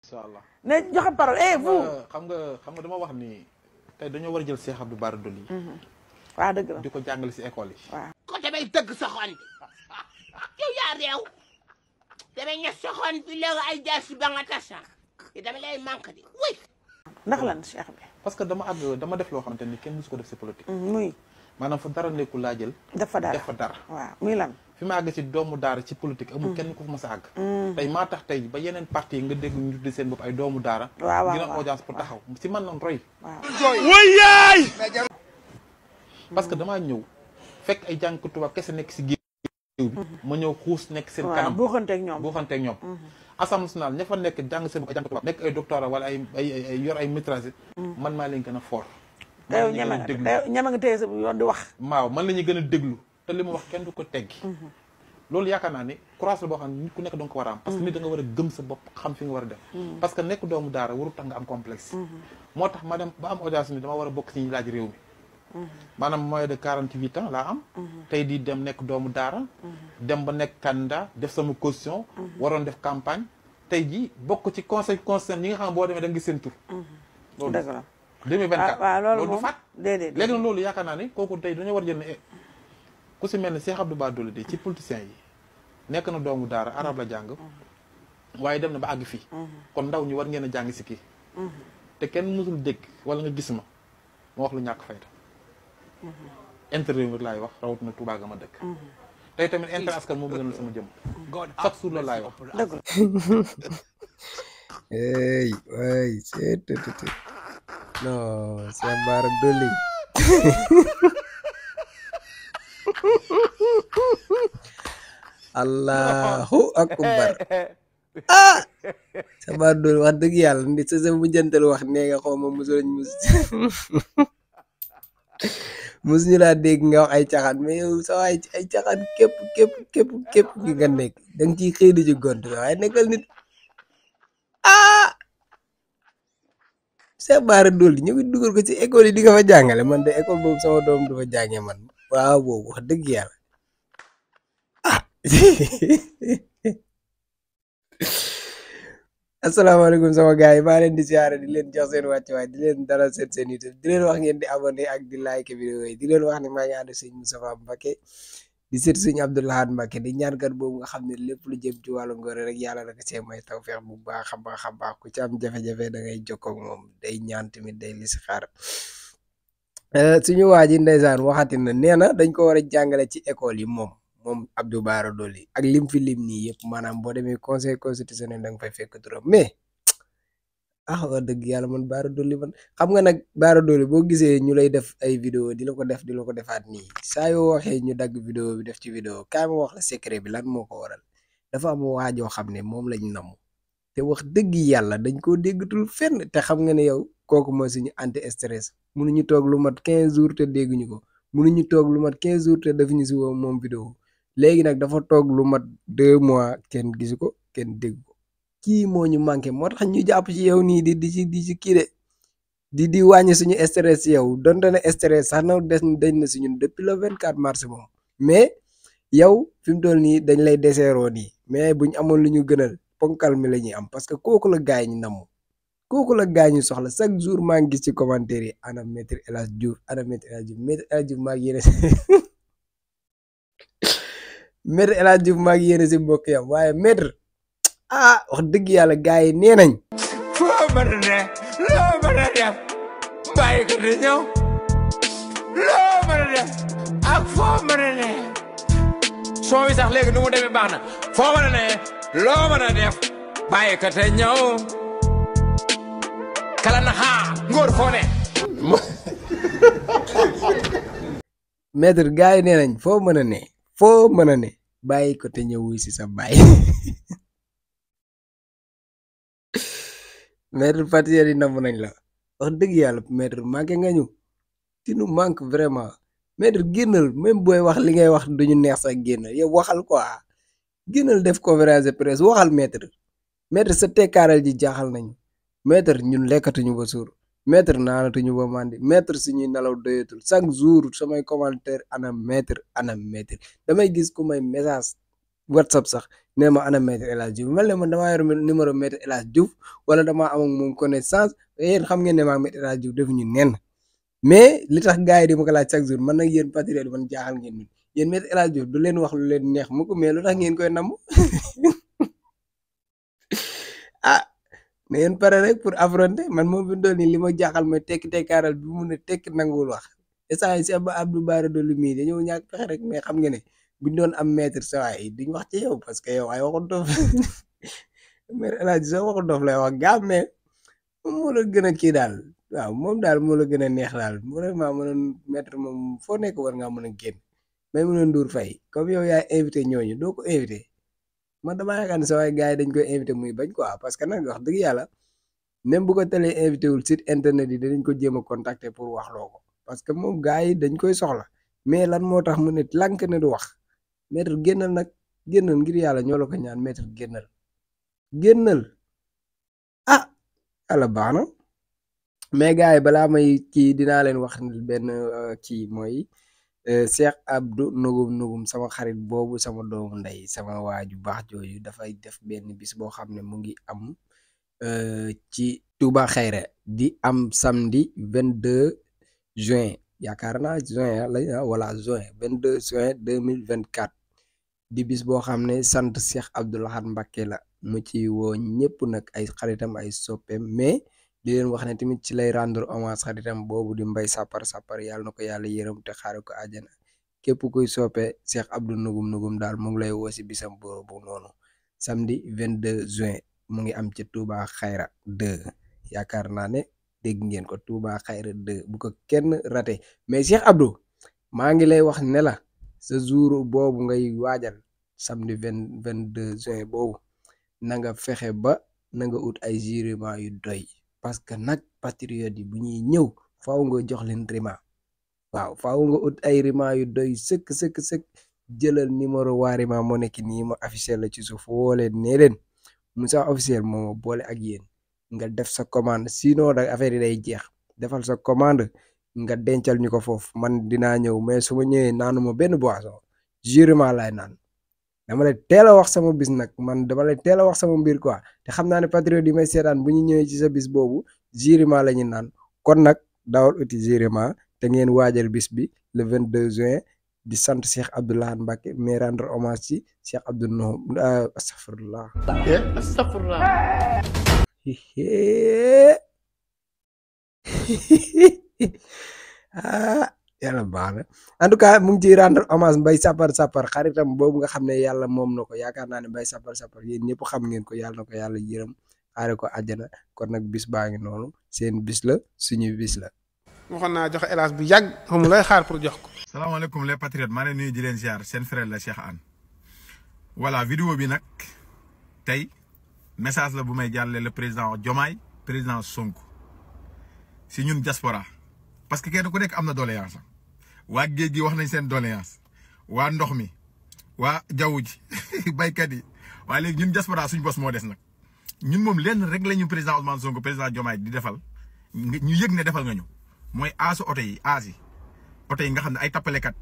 inshallah ne joxe parole vous xam nga dama wax ni tay dañoo war jël Cheikh Abdou Bara Dolly wa deug la diko jàngale ci école yi ko damay dëgg sa xol bi yow yaa réew damay ñes sa xol bi léegi ay jaas ba nga tasa dama lay manque di oui ndax lan Cheikh bi parce que dama def loo xamante ni kenn musu ko def ci politique muy maanaam fa dara nekkul laa jël dafa dara waaw muy lan fi ma àgg ci doomu daara ci politique amul kenn ku fa mas a àgg tey maa tax tey ba yeneen parti yi nga dégg ñu tudde seen bopp ay doomu daara dina audience pour taxaw ci man noonu roy wayaay parce que damaa ñëw fekk ay jàng tubaab kese nekk ci géew bi ma ñëw xuus nekk seen kanam boo xanteeg ñoom Assemblée nationale ña fa nekk jàng seen bopp ay jàng tubaab nekk ay doctorat wala ay yor ay maîtrise man maa leen gën a fort te yow ñama nga téye sa yoon di wax waaw man la ñuy gën a déglu te li mu wax kenn du ko teggi loolu yaakaar naa ne courage la boo xam ne nit ku nekk danga ko war a am parce que nit da nga war a gëm sa bopp xam fi nga war a def parce que nekk doomu daara waru tax nga am complexe moo tax ma dem ba am audience ni dama war a bokk ci ñi laaj réew mi maanaam moyen de 48 ans laa am tey di dem nekk doomu daara dem ba nekk candidat def sama caution waroon def campagne tey ji bokk ci conseil constitutionnel ñi nga xam ne boo demee da nga gis seen tur loolu dëgg la 2024 loolu du faat déedéet léegi nag loolu yaakaar naa ne kooku tey dañoo war a jël ne ku si mel ne Cheikh Abdou Bara Dolly de ci politiciens yi nekk na doomu daara arab la jàng waaye dem na ba àgg fii kon ndaw ñi war ngeen a jàng si kii te kenn mësul dégg wala nga gis ma wax lu ñàkk fayda intérêt rek laay wax rawatina Touba ga ma dëkk tey tamit intérêt askan moo gënal sama jëm chaque jour la laay wax dëgg la waay c'est non Cheikh Bara Dolly Allahu akbar Cheikh Bara Dolly wax dëgg yàlla ndi sa bu jëntal wax nee nga xaw ma mosuñ mosu ñu laa dégg nga wax ay caxaan mais yow sa waay ay caxaan képp gi nga nekk da nga ciy xëy di ci gont waaye nekkal nit Cheikh Bara Dolly ñu ngi dugal ko ci école yi di nga fa jàngale man de école boobu sama doom du fa jàngee man waaw boobu wax dëgg yàlla asalaamaaleykum sama gars yi maa leen di siyaare di leen jox seen wàccuwaay di leen dalal seen YouTube di leen wax ngeen di abonné ak di like vidéo yi di leen wax ne maa ngi ànd sëñ Moustapha Mbacké di seet sëñ Abdou Lahad Mbacké di ñaankat boobu nga xam ne lépp lu jëm ci wàllu ngóor rek yàlla naka see may tawfeex bu baax a baax ku ci am jafe-jafe da ngay jokkoo ak moom day ñaan tamit day listixaar suñu waa ji ndeysaan waxati na nee na dañ ko war a jàngale ci école yi moom Abdou Bara Dolly ak lim fi lim nii yëpp maanaam boo demee conseil constitutionnel da nga fay fekk turam mais wax dëgg yàlla man Bara Dolly man xam nga nag Bara Dolly boo gisee ñu lay def ay vidéo di la ko defaat nii saa yoo waxee ñu dagg vidéo bi def ci vidéo kaay ma wax la secret bi lan moo ko waral dafa am waajoo xam ne moom lañ namm te wax dëgg yàlla dañ koo déggatul fenn te xam nga ne yow kooku mooy suñu anti stress mënuñu toog lu mat 15 jours te dégguñu ko mënuñu toog lu mat 15 jours te defuñu si woo moom vidéo léegi nag dafa toog lu mat 2 mois kenn gisu ko kenn dégg ko kii moo ñu manqué moo tax ñu jàpp ci yow nii di ci kii de di wàññi suñu stress ci yow donte ne stress sax na dañ na si ñun depuis le 24 mars moom mais yow fi mu toll nii dañ lay deseeroo nii mais buñ amoon lu ñu gënal ponkal mi la ñuy am parce que kooku la gaay ñu namm kooku la gaay ñu soxla chaque jour maa ngi gis ci commentaire yi ana maître El Hadji Diouf maître El Hadji Diouf maa ngi yéene maître El Hadji Diouf maa ngi yéene si mbokk yam waaye maître wax dëgg yàlla gars yi nee nañ foo mën a ne loo mën a def bàyyi ko di ñëw loo mën a def ak foo mën a ne soo wi sax léegi nu mu demee baax na foo mën a ne loo mën a def bàyyi ko te ñëw kala na xaa ngóor foo ne maître gars yi nee nañ foo mën a ne bàyyi ko te ñëw wuy si sa bàyyi maître Fatia yi namm nañ la wax dëgg yàlla maître manqué nga ñu ti nu manque vraiment maître génnal même booy wax li ngay wax duñu neex sax génn yow waxal quoi génnal def conférence de presse waxal maître sa tekkaaral ji jaaxal nañu maître ñun lekkatuñu ba suur maître naanatuñu ba mandi maître suñuy nelaw doyatul chaque jour samay commentaire ana maître damay gis ku may message WhatsApp sax nee ma ana maître El Hadj Diouf mel ne man damaa yor numéro maître El Hadj Diouf wala damaa am ak moom connaissance yéen xam ngeen ne maa maître El Hadj Diouf defuñu nen mais li tax gars yi di ma ko laaj chaque jour man nag yéen patriote man jaaxal ngeen ni yéen maître El Hadj Diouf du leen wax lu leen neex mu ko mais lu tax ngeen koy namm ah na ngeen pare rek pour affronter man moom fi mu toll nii li ma jaaxal mooy tekki tekkaaral bi mu ne tekki nanguwul wax instant yii si Abdou Bara Dolly mii dañoo ñàkk pexe rek mais xam nga ne buñ doon am maître sa waay duñ wax ci yow parce que yow ay waxu dof maître El Hadj soo waxu dof lay wax gaam mais moom moo la gën a kii daal waaw moom daal moo la gën a neex daal vraiment mënoon maître moom foo nekk war ngaa mën a génn mais mënoon Ndour Faye comme yow yaay invité ñooñu doo ko invité man damaa yaakaar ne sa waay gars yi dañ koy invité muy bañ quoi parce que nag wax dëgg yàlla même bu ko télé invité wul site internet yi danañ ko jéem a contacter pour wax loo ko parce que moom gars yi dañ koy soxla mais lan moo tax mu ne lànk ne du wax maître génnal nag génnal ngir yàlla ñoo la ko ñaan maître génnal ah yàlla baax na mais gars yi balaa may kii dinaa leen wax benn kii mooy Cheikh Abdou Nugum sama xarit boobu sama doomu ndey sama waaju baax jooju dafay def benn bis boo xam ne mu ngi am ci Touba Xayra di am samedi 22 juin yaakaar naa juin la wala juin 22 juin 2024 di bis boo xam ne sant Cheikh Abdou Lahad Mbacké la mu ci woo ñëpp nag ay xaritam ay soppeem mais di leen wax ne tamit ci lay rendre hommage xaritam boobu di Mbaye Sapar yàlla na ko yàlla yërëm te xaare ko àjjana képp kuy soppe Cheikh Abdou Nugum daal mu ngi lay woo si bisam boobu noonu samedi 22 juin mu ngi am ci Touba Xayra 2 yaakaar naa ne dégg ngeen ko Touba Xayra 2 bu ko kenn raté mais Cheikh Abdou maa ngi lay wax ne la sa jour boobu ngay waajal samedi 22 juin boobu na nga fexe ba na nga ut ay jurement yu doy parce que nag patriote yi bu ñuy ñëw faaw nga jox leen rima waaw faaw nga ut ay rima yu doy sëkk jëlal numéro waa rima moo nekk nii ma officiel la ci suuf woo leen nee leen Moussa officiel moo ma boole ak yéen nga def sa commande sinon da affaire yi day jeex defal sa commande nga dencal ñu ko foofu man dinaa ñëw mais su ma ñëwee naanuma benn boisson jurement laay naan dama lay teel a wax sama bis nag man dama lay teel a wax sama mbir quoi te xam naa ne patriote yi may seetaan bu ñu ñëwee ci sa bis boobu jurement la ñu naan kon nag dawal uti jurement te ngeen waajal bis bi le 22 juin di sant Cheikh Abdou Lahad Mbacké mais rendre hommage ci Cheikh Abdou Nugum astafurlah yàlla baax na en tout cas mu ngi ciy rendre hommage Mbaye Sapar xaritam boobu nga xam ne yàlla moom na ko yaakaar naa ne Mbaye Sapar yéen ñëpp xam ngeen ko yàlla na ko yàlla yërëm xaare ko àjjana kon nag bis baa ngi noonu seen bis la suñu bis la. waxoon naa joxe hélas bu yàgg xamul lay xaar pour jox ko. salaamaaleykum les patriotes maa ngi leen nuyu di leen ziar seen frère la Cheikh Anne voilà vidéo bi nag tey message la bu may jàllale le président Diomaye président Sonko si ñun diaspora parce que kenn ku nekk am na doléance waa géej gi wax nañ seen doléance waa ndox mi waa jaww ji baykat yi waa léegi ñun diaspora suñu bos moo des nag ñun moom lenn rek la ñu président Ousmane Sonko président Diomaye di defal ñu yëg ne defal nga ñu mooy aasu oto yi oto yi nga xam ne ay tappalekat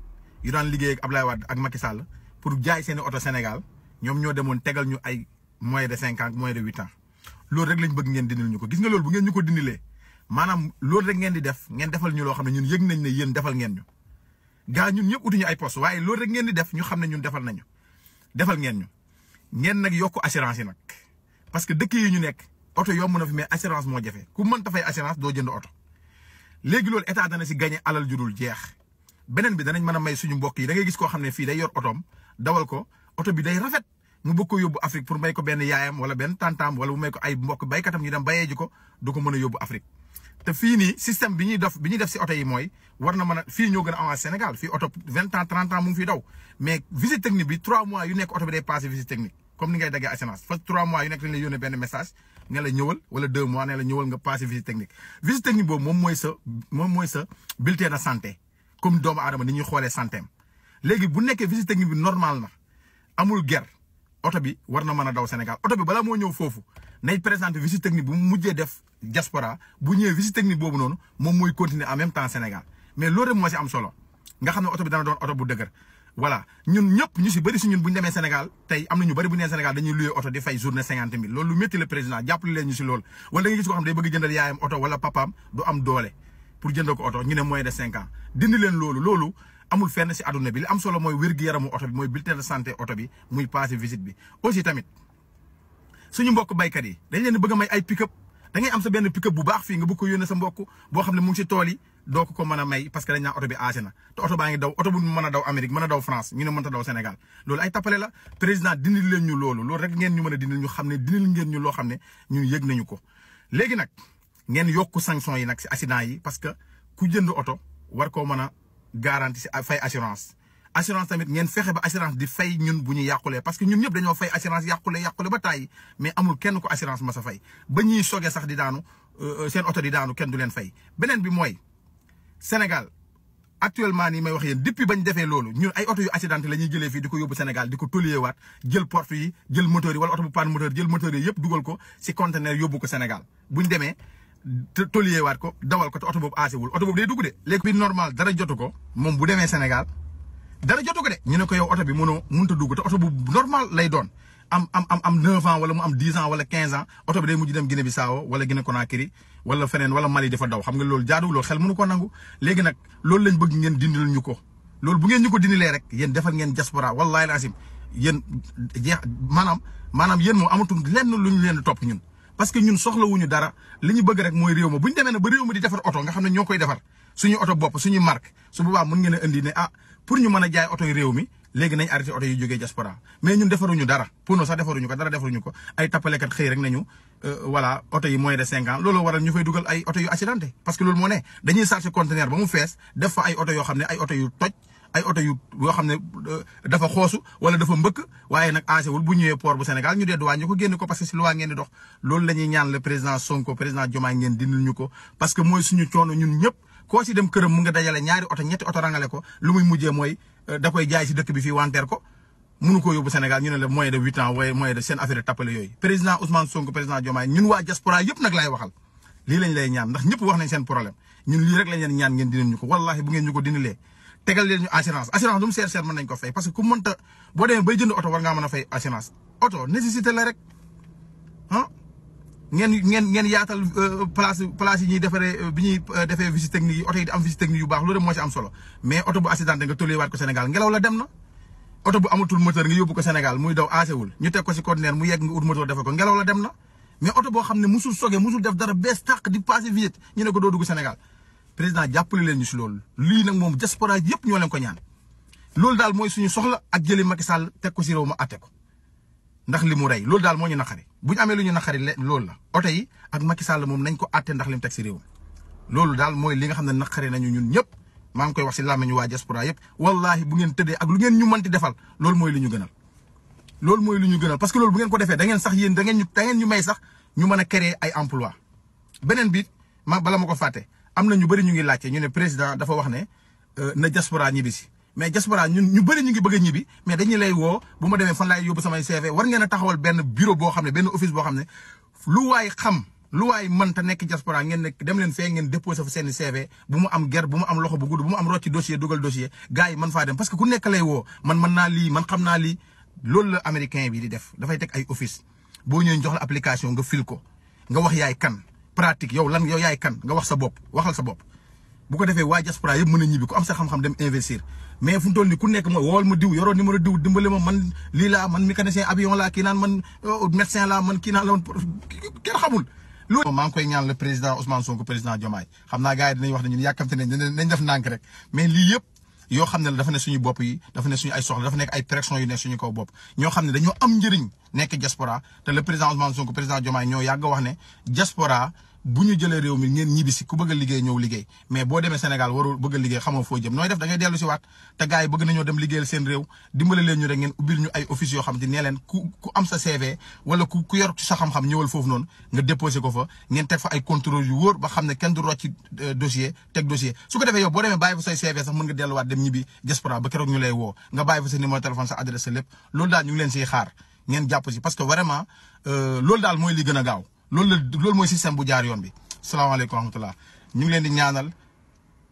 yu daan liggéey ak Ablaye Wade ak Macky Sall pour jaay seeni oto Sénégal ñoom ñoo demoon tegal ñu ay moins de 5 ans moins de 8 ans loolu rek lañ bëgg ngeen dindil ñu ko gis nga loolu bu ngeen ñu ko dindilee maanaam loolu rek ngeen di def ngeen defal ñu loo xam ne ñun yëg nañ ne yéen defal ngeen ñu gaa ñun ñëpp utuñu ay poste waaye loolu rek ngeen di def ñu xam ne ñun defal nañu defal ngeen ñu ngeen nag yokk assurance yi nag parce que dëkk yi ñu nekk oto yomb na fi mais assurance moo jafe ku mën ta fay assurance doo jënd oto léegi loolu état dana si gagné alal judul jeex beneen bi danañ mën a may suñu mbokk yi da ngay gis koo xam ne fii day yor otoom dawal ko oto bi day rafet mu bëgg ko yóbbu Afrique pour may ko benn yaayam wala benn tantaam wala mu may ko ay mbokk baykatam ñu dem bayee ji ko du ko mën a yóbbu Afrique te fii nii système bi ñuy def si oto yi mooy war na mën a fii ñoo gën a avancé Sénégal fii oto 20 ans 30 ans mu ngi fiy daw mais visite technique bi 3 mois yu nekk oto bi day passé visite technique comme ni ngay daggee assurance fa 3 mois yu nekk dañ lay yónnee benn message ne la ñëwal wala 2 mois ne la ñëwal nga passé visite technique boobu moom mooy sa bulletin de santé comme doomu aadama ni ñuy xoolee santéem léegi bu nekkee visite technique bi normal na amul ger oto bi war na mën a daw Sénégal oto bi balaa moo ñëw foofu nay présenté visite technique bu mu mujjee def diaspora bu ñëwee visite technique boobu noonu moom mooy continuer en même temps Sénégal mais loolu rek moo si am solo nga xam ne oto bi dana doon oto bu dëgër voilà ñun ñëpp ñu si bëri si ñun bu ñu demee Sénégal tey am na ñu bëri bu ñu nee Sénégal dañuy loué oto di fay journée 50 000 loolu lu métti le président jàppale leen ñu si loolu wala da nga gis koo xam day bëgg jëndal yaayam oto wala papaam du am doole pour jëndal ko oto ñu ne moins de 5 ans dindi leen loolu amul fenn si àdduna bi li am solo mooy wér-gu-yaramu oto bi mooy bulletin de santé oto bi muy passé visite bi aussi tamit suñu mbokk baykat yi dañ leen bëgg a may ay pick-up da ngay am sa benn pick-up bu baax fii nga bëgg ko yónnee sa mbokk boo xam ne mu ngi si tool yi doo ko mën a may parce que dañ naan oto bi âgé na te oto baa ngi daw oto bu mën a daw Amérique mën a daw France ñu ne mënta daw Sénégal loolu ay tappale la président dindil leen ñu loolu rek ngeen ñu mën a dindil ñu xam ne dindil ngeen ñu loo xam ne ñun yëg nañu ko léegi nag ngeen yokku sanction yi nag si accident yi parce que ku jënd oto war koo mën a garanti si fay assurance tamit ngeen fexe ba assurance di fay ñun bu ñu yàqulee parce que ñun ñëpp dañoo fay assurance yàqule ba tàyyi mais amul kenn ko assurance ma sa fay ba ñuy soge sax di daanu seen oto di daanu kenn du leen fay beneen bi mooy Sénégal actuellement nii may wax yéen depuis bañ defee loolu ñun ay oto yu accidenté la ñuy jëlee fii di ko yóbbu Sénégal di ko tolliyewaat jël porte yi jël moteur yi wala oto bu panne moteur jël moteur yi yëpp dugal ko si conteneur yóbbu ko Sénégal buñ demee tolliyewaat ko dawal ko te oto boobu aasewul oto boobu day dugg de léegi bi normal dara jotu ko moom bu demee Sénégal dara jotu ko de ñu ne ko yow oto bi mënta dugg te oto bu normal lay doon am 9 ans wala mu am 10 ans wala 15 ans oto bi day mujj dem Guinée Bissau wala Guinée Conakry wala feneen wala Mali dafa daw xam nga loolu jaaduwul loolu xel mënu ko nangu léegi nag loolu lañ bëgg ngeen dindil ñu ko loolu bu ngeen ñu ko dindilee rek yéen defal ngeen diaspora wallahi laasim yéen jeex maanaam yéen moom amatul lenn lu ñu leen topp ñun parce que ñun soxlawuñu dara li ñu bëgg rek mooy réew ma bu ñu demee nag ba réew ma di defar oto nga xam ne ñoo koy defar suñu oto bopp suñu marque su boobaa mën ngeen a indi ne pour ñu mën a jaay oto yi réew mi léegi nañ arrêté oto yi jógee diaspora mais ñun defaruñu dara pour no sax defaruñu ko dara defaruñu ko ay tappalekat xëy rek nañu voilà oto yi moins de 5 ans loolu waral ñu fay dugal ay oto yu accidenté parce que loolu moo ne dañuy chargé conteneur ba mu fees def fa ay oto yoo xam ne ay oto yu toj ay oto yoo xam ne dafa xoosu wala dafa mbëkk waaye nag aasewul bu ñëwee port bu Sénégal ñu dee douane ñu ko génne ko parce que si loi ngeen di dox loolu la ñuy ñaan le président Sonko président Diomaye ngeen dindil ñu ko parce que mooy suñu coono ñun ñëpp koo si dem këram mu nga dajale ñaari oto ñetti oto rangale ko lu muy mujjee mooy da koy jaay si dëkk bi fii wanteer ko mënu ko yóbbu Sénégal ñu ne la moins de 8 ans waaye moins de seen affaire de tappale yooyu président Ousmane Sonko président Diomaye ñun waa diaspora yëpp nag laay waxal lii lañ lay ñaan ndax ñëpp wax nañ seen problème ñun lii rek lañ leen ñaan ngeen dinañ ñu ko wallahi bu ngeen ñu ko dindilee tegal leen ñu assurance lu mu seer mën nañ ko fay parce que ku mënta boo demee bay jënd oto war ngaa mën a fay assurance oto nécessité la rek ngeen yaatal place yi ñuy defaree bi ñuy defee visite technique yi oto yi di am visite technique yu baax loolu rek moo ci am solo mais oto bu accidenté nga tolleewaat ko Sénégal ngelaw la dem na oto bu amatul moteur nga yóbbu ko Sénégal muy daw aasewul ñu teg ko si conteneur mu yegg nga ut moteur defal ko ngelaw la dem na mais oto boo xam ne musul soge musul def dara bees tàq di passé visite ñu ne ko doo dugg Sénégal président jàppale leen ñu si loolu lii nag moom diaspora yëpp ñoo leen ko ñaan loolu daal mooy suñu soxla ak jëli Macky Sall teg ko si réew ma atte ko ndax li mu rey loolu daal moo ñu naqari bu ñu amee lu ñu naqari loolu la oto yi ak Macky Sall moom nañ ko atte ndax li mu teg si réew mi loolu daal mooy li nga xam ne naqari nañu ñun ñëpp maa ngi koy wax si làmmiñu waa diaspora yëpp wallahi bu ngeen tëddee ak lu ngeen ñu mënti defal loolu mooy li ñu gënal loolu mooy li ñu gënal parce que loolu bu ngeen ko defee da ngeen sax yéen da ngeen ñu may sax ñu mën a créer ay emploi beneen bi bala ma ko fàtte am na ñu bëri ñu ngi laajte ñu ne président dafa wax ne na diaspora ñibbi si mais diaspora ñun ñu bëri ñu ngi bëgg a ñibbi mais dañuy lay woo bu ma demee fan laay yóbbu samay CV war ngeen a taxawal benn bureau boo xam ne benn office boo xam ne lu waay xam lu waay mën ta nekk diaspora ngeen nekk dem leen fee ngeen déposé fa seen CV bu mu am ger bu mu am loxo bu gudd bu mu am rocci dossier dugal dossier gars yi mën faa dem parce que ku nekk lay woo man mën naa lii man xam naa lii loolu la américain bi di def dafay teg ay office boo ñëwee jox la application nga fil ko nga wax yaay kan pratique yow lan yow yaay kan nga wax sa bopp waxal sa bopp bu ko defee waa diaspora yëpp mën a ñibbi ku am sa xam-xam dem investir mais fu mu toll nii ku nekk mooy wool ma diw yoroo numéro diw dimbale ma man lii laa man mécanicien avion laa kii naan man médecin laa man kii naan la woon kenn xamul loolu maa ngi koy ñaan le président Ousmane Sonko président Diomaye xam naa gars yi dinañ wax ne ñun yàkkamte nañ def ndànk rek mais lii yëpp yoo xam ne la dafa ne suñu bopp yi dafa ne suñu ay soxla dafa nekk ay pression yu nekk suñu kaw bopp ñoo xam ne dañoo am njëriñ nekk diaspora te le président Ousmane Sonko président Diomaye ñoo yàgg wax ne diaspora bu ñu jëlee réew mi ngeen ñibbi si ku bëgg a liggéey ñëw liggéey mais boo demee Sénégal warul bëgg a liggéey xamoo foo jëm nooy def da ngay dellu si waat te gars yi bëgg nañoo dem liggéeyal seen réew dimbale leen ñu rek ngeen ubbil ñu ay office yoo xam te nee leen ku am sa CV wala ku yor ci sa xam-xam ñëwal foofu noonu nga déposé ko fa ngeen teg fa ay contrôle yu wóor ba xam ne kenn du rocc ci dossier teg dossier su ko defee yow boo demee bàyyi fa say CV sax mën nga delluwaat dem ñibbi diaspora ba keroog ñu lay woo nga bàyyi fa sa numéro téléphone sa adresse sa lépp loolu daal ñu ngi leen siy xaar ngeen jàpp si parce que vraiment loolu daal mooy li gën a gaaw loolu mooy système bu jaar yoon bi salaamaaleykum wa rahmatulah ñu ngi leen di ñaanal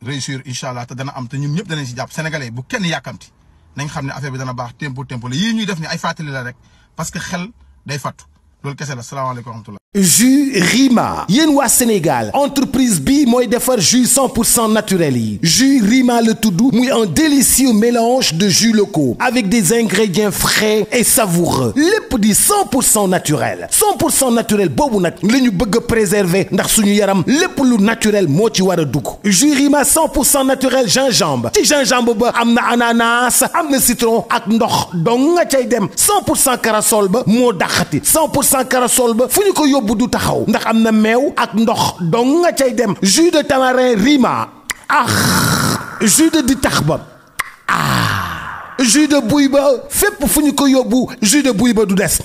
réussir incha allah te dana am te ñun ñëpp danañ si jàpp sénégalais bu kenn yàkkamti nañ xam ne affaire bi dana baax tempo la yii ñuy def ni ay fàttali la rek parce que xel day fàttu loolu kese la salaamaaleykum wa rahmatullah. jus Rima yéen waa Sénégal entreprise bi mooy defar jus 100% naturel yi jus Rima le tudd muy un délicieux mélange de jus locaux avec des ingrédients frais et savoureux lépp di 100% naturel 100% naturel boobu nag la ñu bëgg a préserver ndax suñu yaram lépp lu naturel moo ci war a dugg jus Rima 100% naturel gingembre ci gingembre ba am na ananas am na citron ak ndox dong nga cay dem 100% corossol ba moo dàqati 100% corossol ba fu ñu ko bu du taxaw ndax am na meew ak ndox dong nga cay dem jus de tamarin Rima jus de ditax ba jus de buy ba fépp fu ñu ko yóbbu jus de buy ba du des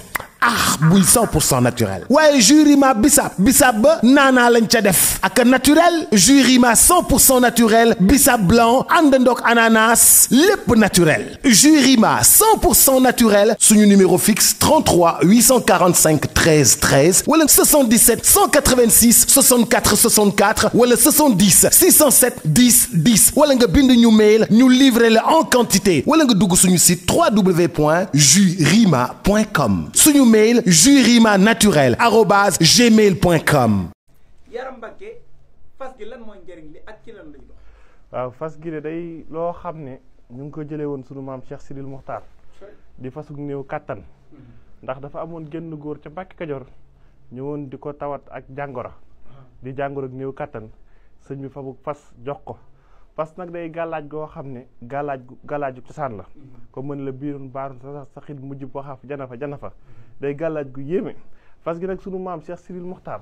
buy 100% naturel waaye jus Rima bissap ba naanaa lañ ca def ak naturel jus Rima 100% naturel bissap blanc àndandoog ananas lépp naturel jus Rima 100% naturel suñu numéro fixe 33 845 13 13 wala 77 186 64 64 wala 70 607 10 10 wala nga bind ñu mail ñu livrer la en quantité wala nga dugg suñu site www.jusrima.com suñu mail jusrima@gmail.com. Yaram Mbacke fas gi lan mooy njëriñ li ak ci lan lay dox. waaw fas gi de day loo xam ne ñu ngi ko jëlee woon sunu maam Cheikh Sidil Muxtaar di fasug néew kàttan ndax dafa amoon genn góor ca Mbàkke Kajoor ñëwoon di ko tawat ak jàngoro di jàngoro ak néew kàttan sëñ bi fabug fas jox ko fas nag day gàllaaj goo xam ne gàllaaju cosaan la ko mën la biirun baarun sa xit mujj boo xaaf jana fa day gàllaaj gu yéeme fas gi nag sunu maam Cheikh Sidil Muxtaar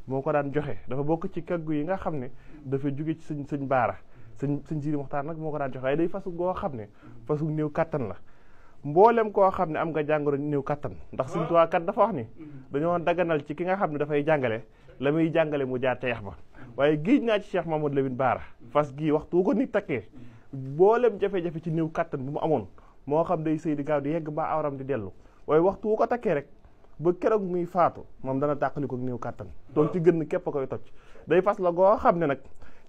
moo ko daan joxe dafa bokk ci kaggu yi nga xam ne dafa jóge ci sëñ baara sëñ Sidil Muxtaar nag moo ko daan joxe waaye day fasu goo xam ne fasu néew kàttan la mboolem koo xam ne am nga jàngoro néew kàttan ndax Sëñ Tuubaa kat dafa wax ni dañoo daganal ci ki nga xam ne dafay jàngale la muy jàngale mu jaar ca yax ba waaye géej naa ci Cheikh Mamadou Lamine Baara fas gii waxtu ko nit takkee mboolem jafe-jafe ci néew kàttan bu mu amoon moo xam day sëy di gaaw di yegg ba awram di dellu waaye waxtu ko takkee rek ba keroog muy faatu moom dana tàqali ko néew kàttan donc ci gën képp a koy toj day fas la goo xam ne nag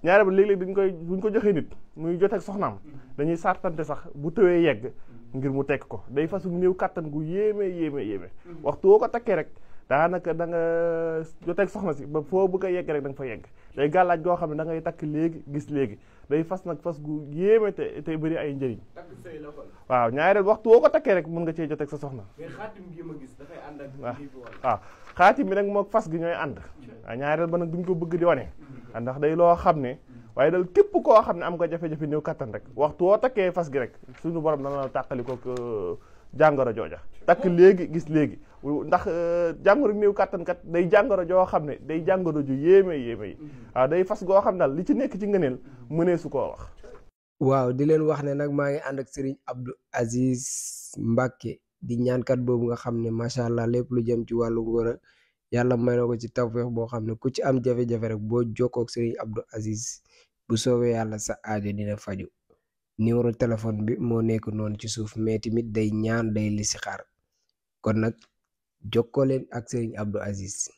ñaare ba léeg-léeg buñ ko joxee nit muy joteeg soxnaam dañuy sartante sax bu tëwee yegg ngir mu tekk ko day fasu néew kàttan gu yéeme waxtu woo ko takkee rek daanaka da nga joteeg soxna si ba foo bëgg a yegg rek da nga fa yegg day gàllaaj goo xam ne da ngay takk léegi gis léegi day fas nag fas gu yéeme te bëri ay njëriñ waaw ñaareel waxtu woo ko takkee rek mën nga cee joteeg sa soxna waaw xaatim bi nag moo fas gi ñooy ànd waaw ñaareel ba nag duñ ko bëgg di wane ndax day loo xam ne waaye dal képp koo xam ne am nga jafe-jafe néew kattan rek waxtu woo takkee fas gi rek suñu borom dana la tàqali ko jàngoro jooja takk léegi gis léegi ndax jàngoro néew kattan kat day jàngoro joo xam ne day jàngoro ju yéeme yi waaw day fas goo xam ne daal li ci nekk ci ngëneel mënee su koo wax. waaw di leen wax ne nag maa ngi ànd ak Serigne Abdou Aziz Mbacke di ñaankat boobu nga xam ne macha allah lépp lu jëm ci wàllu ngóora yàlla may na ko ci tawfeex boo xam ne ku ci am jafe-jafe rek boo jokkoo ak Serigne Abdou Aziz bu soobee yàlla sa aajo dina faju numéro téléphone bi moo nekk noonu ci suuf mais tamit day ñaan day listixaar kon nag jokkoo leen ak Serigne Abdou Aziz.